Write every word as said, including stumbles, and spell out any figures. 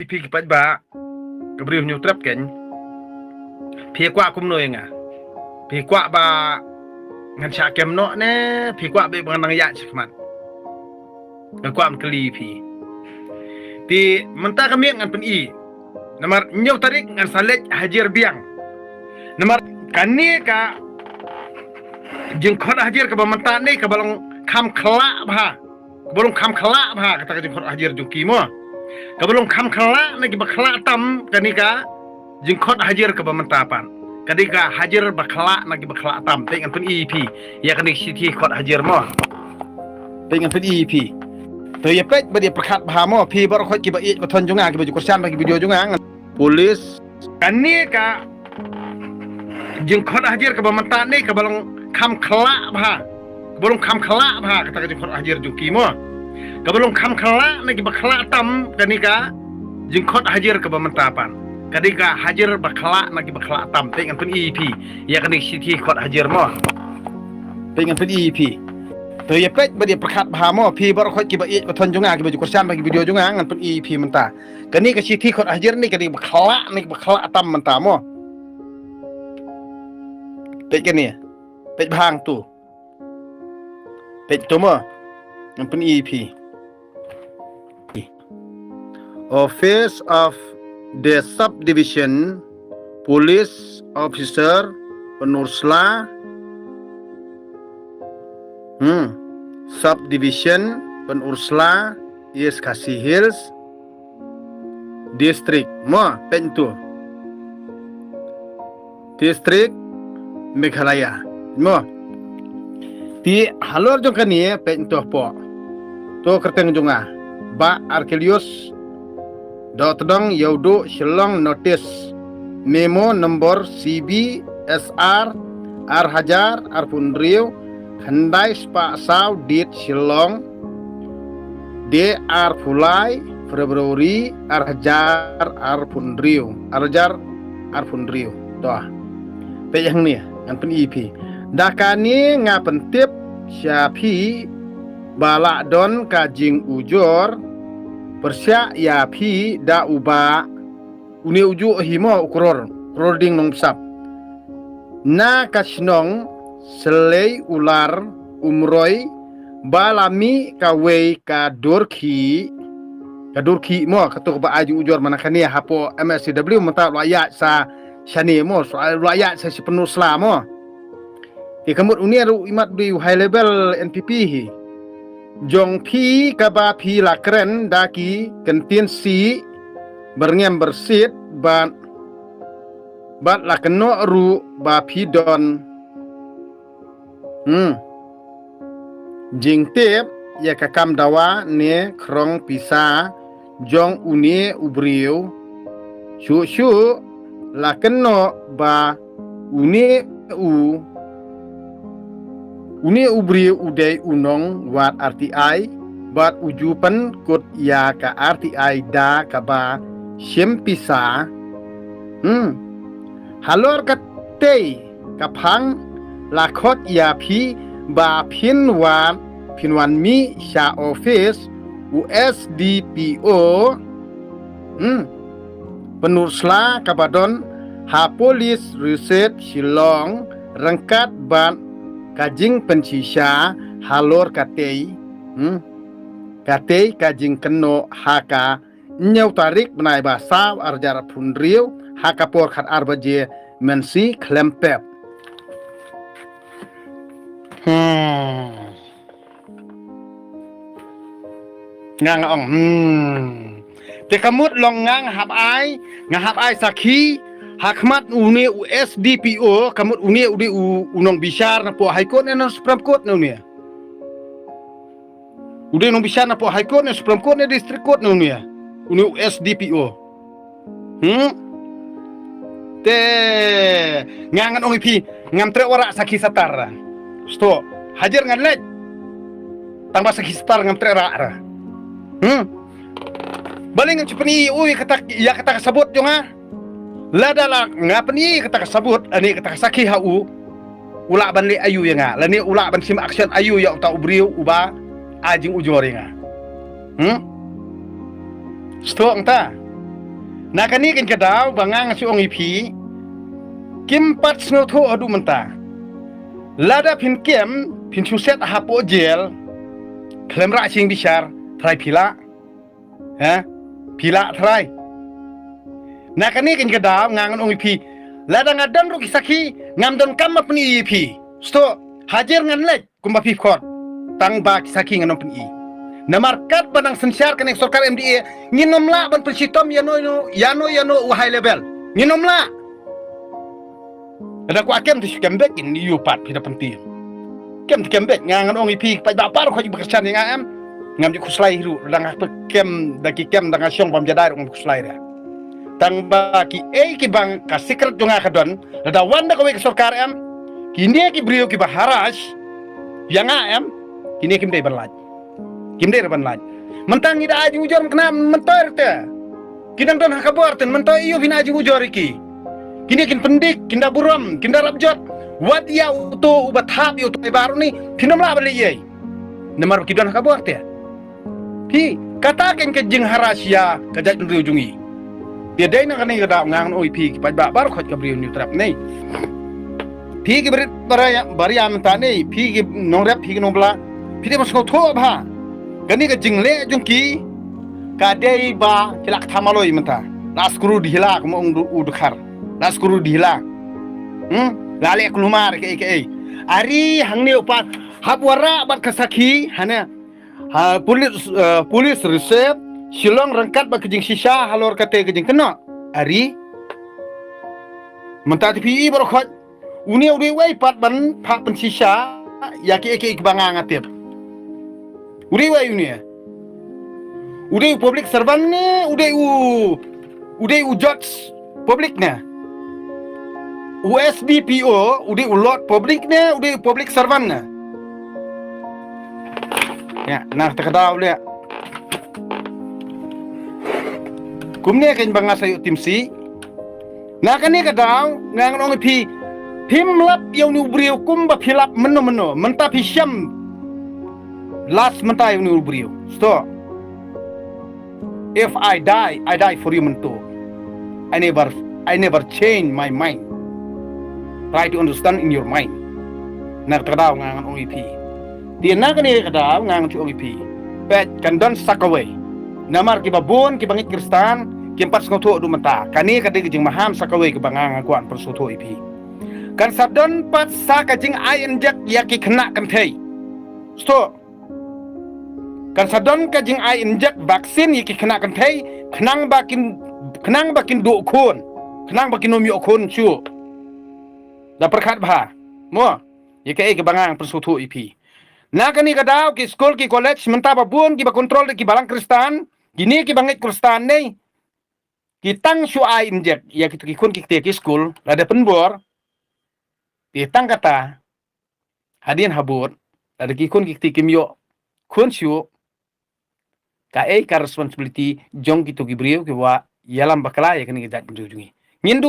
Phi ki paidbah, ka briew Hynñiewtrep keiñ. Phi kwah kumno ïa nga? Phi kwah ba ngan shah kem noh ne phi kwah ba ngan nang ïaid shakhmat? Nga kwah ban kylli phi. Te mynta ka miet ngan pyni. Namar hynñiew tarik ngan sa leit hajar biang. Namar kane ka jingkhot hajar kaba mynta ne kaba long kham khlah bha. Kaba long kham khlah bha kata ka jingkhot hajar jong ki mo. Kaba long kham khlah na kiba khlah tam kane ka jingkhot hajar kaba mynta pat. Kane ka hajar ba khlah na kiba khlah tam. Te ngan pyni phi ïa kane ka shithi khot hajar mo. Te ngan pyni phi. To ïa peit bad ïa pyrkhat bha mo, phi baroh khoit kiba ïeit ba thon jong nga, kiba ju kyrshan ba ki video jong nga. Police. Kane ka jingkhot hajar kaba mynta ne kaba long kham khlah bha. Kaba long kham khlah bha kata ka jingkhot hajar jong ki mo. Kaba long kham khlah na kiba khlah tam kane ka jingkhot hajar kaba mynta pat. Kane ka hajar ba khlah na kiba khlah tam. Te ngan pyni phi ïa kane ka shithi khot hajar mo. Te ngan pyni phi. To ïa peit bad ïa pyrkhat bha mo, phi baroh khoit kiba ïeit ba thon jong nga, kiba ju kyrshan ba ki video jong nga, ngan pyni phi mynta. Kane ka shithi khot hajar ne kane ba khlah ne ba khlah tam mynta mo. Peit kane. Peit bha hangto. Peit to mo. Ngan pyni phi. Office of the Subdivision Police Officer, Pynursla. Hmm. Subdivision Pynursla, East Khasi Hills District. Mo, peit to. District Meghalaya. Mo. Te halor jong kane peit to po. To kyrteng jong nga. Bah Arkelius. Dok tdong ïa u duh Shillong notice. Memo number C B S R ar hajar arphew hynriew, khyndai spah saw date Shillong. Date arphew lai February ar hajar arphew hynriew, ar hajar arphew hynriew. To. Peit hangne, ngan pyni phi. Da kane nga pyntip sha phi ba lah don ka jingujor pyrshah ïa phi da u Bah, une u juh hi mo, u Kror, Krording Nongbsap. Na ka shnong Sleiular Umroi ba la mih kawei ka dur khih. Ka dur khih mo, kato kaba ai jingujor mynta kane hapoh M S C W mynta u la ïaid sa shane mo, u la ïaid sa sha Pynursla mo. Te ka mut une ruh imat u dei u high level N P P hi. Jong phi kaba phi la kren da ki kyntien sih byrngem byrsit bad, bad la kynnoh ruh ba phi don, hmm, jingtip ïa ka kam dawa ne khrong pisa jong une u briew. Shuh shuh la kynnoh ba une u, une u briew u dei u nongwad R T I bad u ju pynkut ïa ka R T I da kaba shim pisa. Hmm. Halor katei ka phang la khot ïa phi ba phin wan, phin wan mih sha office u S D P O, hmm, Pynursla kaba don ha Police Reserve Shillong ryngkat bad ka jingpynshisha halor katei, hmm, katei ka jingkynnoh ha ka hynñiew tarik bnai ba saw ar hajar arphew hynriew ha ka por khatar baje mynsi khlem pep. Hmm. Nga nga ong, hmm. Te ka mut long nga nga hap ai, nga hap ai sakhi ha khmat une u S D P O, ka mut une u dei u, u nongbishar napoh High Court ne na Supreme Court ne une. U dei nongbishar napoh High Court ne Supreme Court ne District Court ne une. Une u S D P O. Hmm? Te nga ngan ong ïa phi, ngam treh wanrah sakhi satar. Stok. Hajar ngan leit. Tang ba sakhi satar ngam treh rah ra. Hmm? Balei ngam shu pyni ïa u ïa kata, ïa kata ka sabut jong nga. Lada la nga pyni kata ka sabut, ani kata ka sakhi ha u, u lah ban leh aïu ïa nga, lane u lah ban shim action aïu ïa uta u briew uba ai jingujor ïa nga. Hmm? Stok nta. Na kane ka daw ba nga nga shu ong ïa phi, kim pat sngewthuh haduh mynta. Lada phin kem, phin shu set hapoh jel, khlem rah sing bishar, trai phi lah. Ha? Phi lah trai. Na kane ka daw nga ngan ong ïa phi, lada nga don ruh ki sakhi, ngam donkam ban pyni ïa phi. Sngewthuh, hajir ngan leit kumba phi khot. Tang ba ki sakhi ngan ym pyni. Namar katba nang synshar kane ka sorkar M D A, ngin ym lah ban pynshitom ïano ïano, ïano ïano u high level. Ngin ym lah. Lada kwah kem te shu kem beit, ngin ïoh pat phi da pynti. Kem te kem beit, nga ngan ong ïa phi, paidbah baroh khoit ba kyrshan ïa nga em. Ngam ju khuslai hi ruh, lada nga kem, da ki kem, da nga shong bam jadai ruh ngam khuslai ruh. Tang ba kiei kiba ka secret jong nga ka don, lada wan da kawei ka sorkar em, kine ki briew kiba harass ïa nga em, kine kim dei ban lait. Kim dei ruh ban lait. Mynta ngi da ai jingujor, kane myntoi ruh te. Ki dang don ha ka bor te, myntoi ïoh phin ai jingujor ïa ki. Kine kin pyndik, kin da burom, kin da rap jot. Wat ïa uto uba thap ïa uto i bar ni, phin ym lah ban leh ei. Namar ba ki don ha ka bor te. Phi, kata keiñ ka jingharass ïa ka jaitbynriew jong ngi. Te dei na kane ka daw nga ngan ong ïa phi ki paidbah baroh khoit ka Bri U Hynñiewtrep ne. Phi ki barit baria, baria mynta ne, phi ki nongrep, phi ki nongbylla. Phi dei ban sngewthuh bha. Kane ka jingleh jong ki, ka dei ba ki la ktham maloi mynta. La skru dihila, kum ong u dkhar. La skru dihila. Hmm? La leh kulmar kaei kaei. Are hangne u pat, hap wanrah bad ka sakhi, hane. Ha, police, eh, police receive, Shillong ryngkat bad ka jingshisha halor kata ka jingkynnoh. Are. Mynta te phi i baroh khoit. Une u dei uwei pat ban phah pynshisha ïa kiei kiei kiba nga nga tip. U dei uwei une. U dei u public servant ne, u dei u, u dei u judge public ne. U S D P O, u dei u lord public ne, u dei u public servant ne. Ïa, na kata ka daw leh. Kumne keiñ ba nga sa ïoh tim sih. Na kane ka daw, nga ngan ong ïa phi, phim lap ïa une u briew kumba phi lap mynno mynno, mynta phi shem. Last mynta ïa une u briew. Stop. If I die, I die for you mynta. I never, I never change my mind. Try to understand in your mind. Na kata ka daw nga ngan ong ïa phi. Te na kane ka daw nga ngan shu ong ïa phi. Peit kan don sa kawei. Namar kiba bun kiba ngeit Khristan, kim pat sngewthuh haduh mynta. Kane ka dei ka jingmaham sa kawei kaba nga nga kwah pynsngewthuh ïa phi. Kan sa don pat sa ka jingai injek ïa ki khynnah kynthei. Stop. Kan sa don ka jingai injek vaccine ïa ki khynnah kynthei, khnang ba kin, khnang ba kin duh khun, khnang ba kin ym ïoh khun shuh. Da pyrkhat bha. Mo, ïa kaei kaba nga pynsngewthuh ïa phi. Na kane ka daw ki skul ki college mynta ba bun kiba control da ki balang Khristan, kine kiba ngeit Khristan ne. Ki tang shu ai injek ïa kito ki khun ki kti ki skul, lada pynbor. Te tang kata, hadien habud, lada ki khun ki kti kim ïoh khun shuh, kaei ka responsibility jong kito ki briew kiba ïalam bakla ïa kane ka jaitbynriew jong ngi. Ngin duh